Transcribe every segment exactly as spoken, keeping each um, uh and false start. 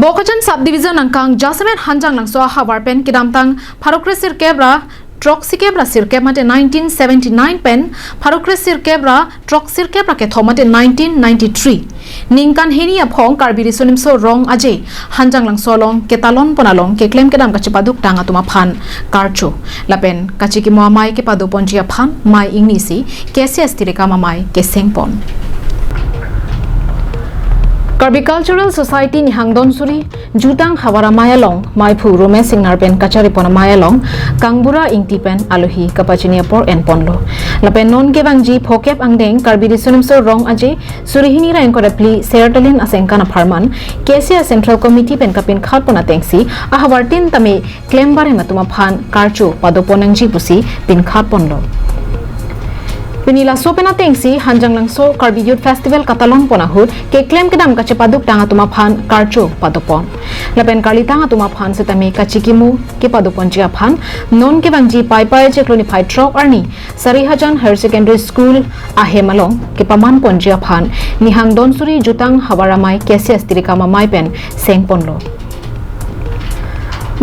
Bokajan Subdivision angkang jasemet Hanjanglangso ahavar pen kedamtang pharo kre sirkep ra throksi kep ra sirkep mate nineteen seventy-nine pen pharo kre sirkep ra throksi kep ra kethom mate nineteen ninety-three ningkan hini aphong Karbi Riso Nimso Rong Aje Hanjanglangso along ketalon pon along keklem kedam kachepaduk tang atum aphan karcho lapen kachikimo amei kepado ponji aphan mei ingnisi K C S tirikam amei keseng pon. Karbi Cultural Society Nihang Donsuri Jutang Havar Amei along meiphu Romesh Singnar pen kachari pon amei along Kangbura Ingti pen alohi kapachini apor en ponlo. Lapen non kevangji phokep angdeng Karbi Riso Nimso Rong Aje suri hini ra ingkoi ra phli Sertalin asengkan apharman K C S Central Committee pen kapinkhat pon atengsi ahavartin tame klem barim atum aphan karcho pado pon nangji pusi pinkhat ponlo. Pini laso pen atengsi Hanjanglangso Karbi Youth Festival katalon pon ahut keklem kedam kachepaduk tang atum aphan karcho pado pon. Lapen karlitang atum aphan setame kachikimo kepado ponji aphan non kevangji Paipai chiklo niphai throk arni Sarihajan Higher Secondary School ahem along kepaman ponji aphan Nihang Donsuri Jutang Havar Amei K C S tirikam amei pen seng ponlo.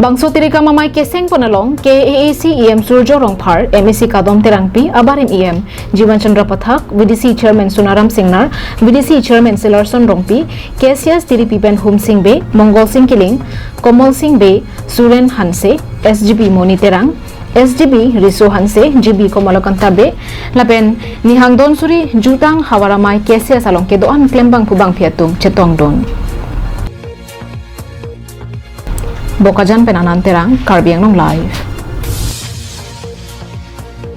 Bangso tirikam amei keseng pon along K A A C E M Surjo Rongphar, M A C Kadom Terangpi, abarim E M Jiwan Chandra Pathak, V D C Chairman Sunaram Singnar, V D C Chairman Silarson Rongpi, K C S tiripi pen Humsing Bey, Mongol Sing Killing, Komal Sing Bey, Suren Hanse, S G B Moni Terang, S G B Riso Hanse, G B Komalakanta Bey, lapen Nihang Donsuri Jutang Havar Amei K C S along kedo-an klembang pu bangphi atum chetongdun. Bokajan pen Anand Terang, Karbi Anglong Live.